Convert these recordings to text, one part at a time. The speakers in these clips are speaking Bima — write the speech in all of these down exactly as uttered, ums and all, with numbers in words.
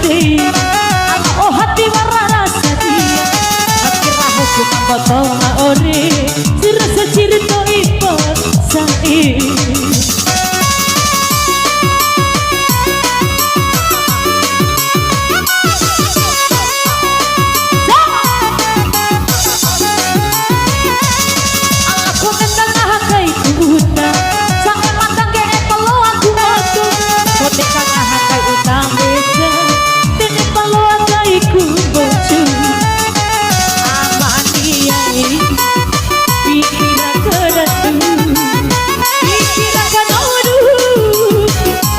Ala o hati wara rasa dia, hati raho ku mamboto ma ore, si rasa ciri to ipo sae. Aku tentang ngaha kai ku uta, sa'e mata ngge'e paloa ku atu. Kote ka ngaha kai uta mbeca, tene paloa kai ku mbocu. Amani ai, pikira kadatu, pikira kanodu,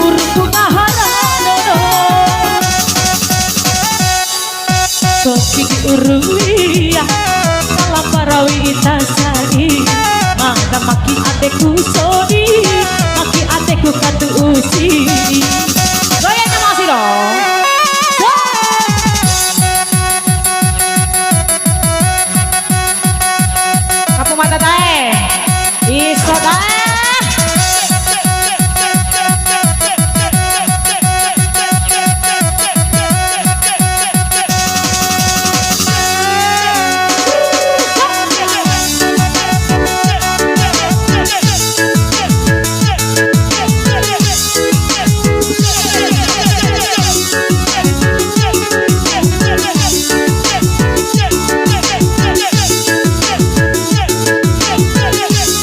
urungku mahara nono. Soki di uruia, kala parawi ita sai, mada maki adeku sodi, maki adeku katu usi. Goyang nama si dong. Go. Kapu mata tae. Iso tae.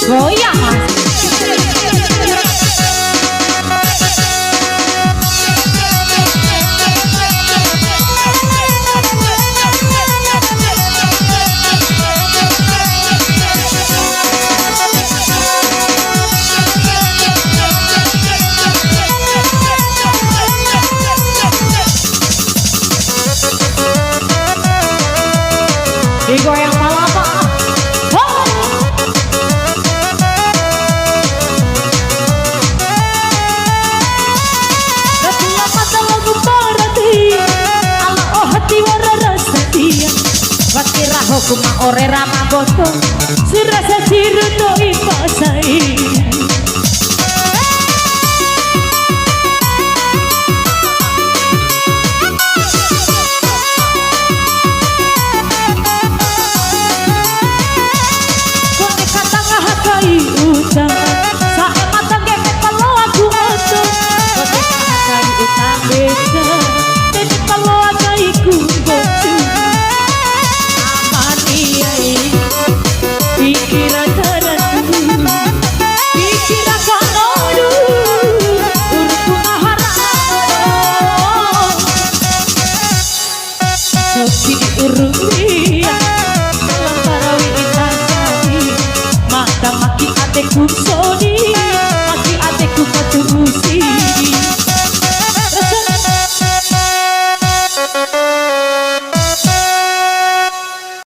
Goyang, Mas. Digoyang pala, Pak. Ho! Ketua mata lagu parati, ala o hati wara rasa dia. Wati raho ku ma ore rama boto, si rasa ciru to'i pasai. Kone kata ngaha kai uta, sa'e mata ngge'e paloa ku oto. Kone ngaha kai uta mbeca, tene paloa kai ku mbocu. Amani ai, pikira kadatu, pikira kanodu, urungku mahara nono. Soki di uruia, kala parawi ita sai, mada maki adeku sodi,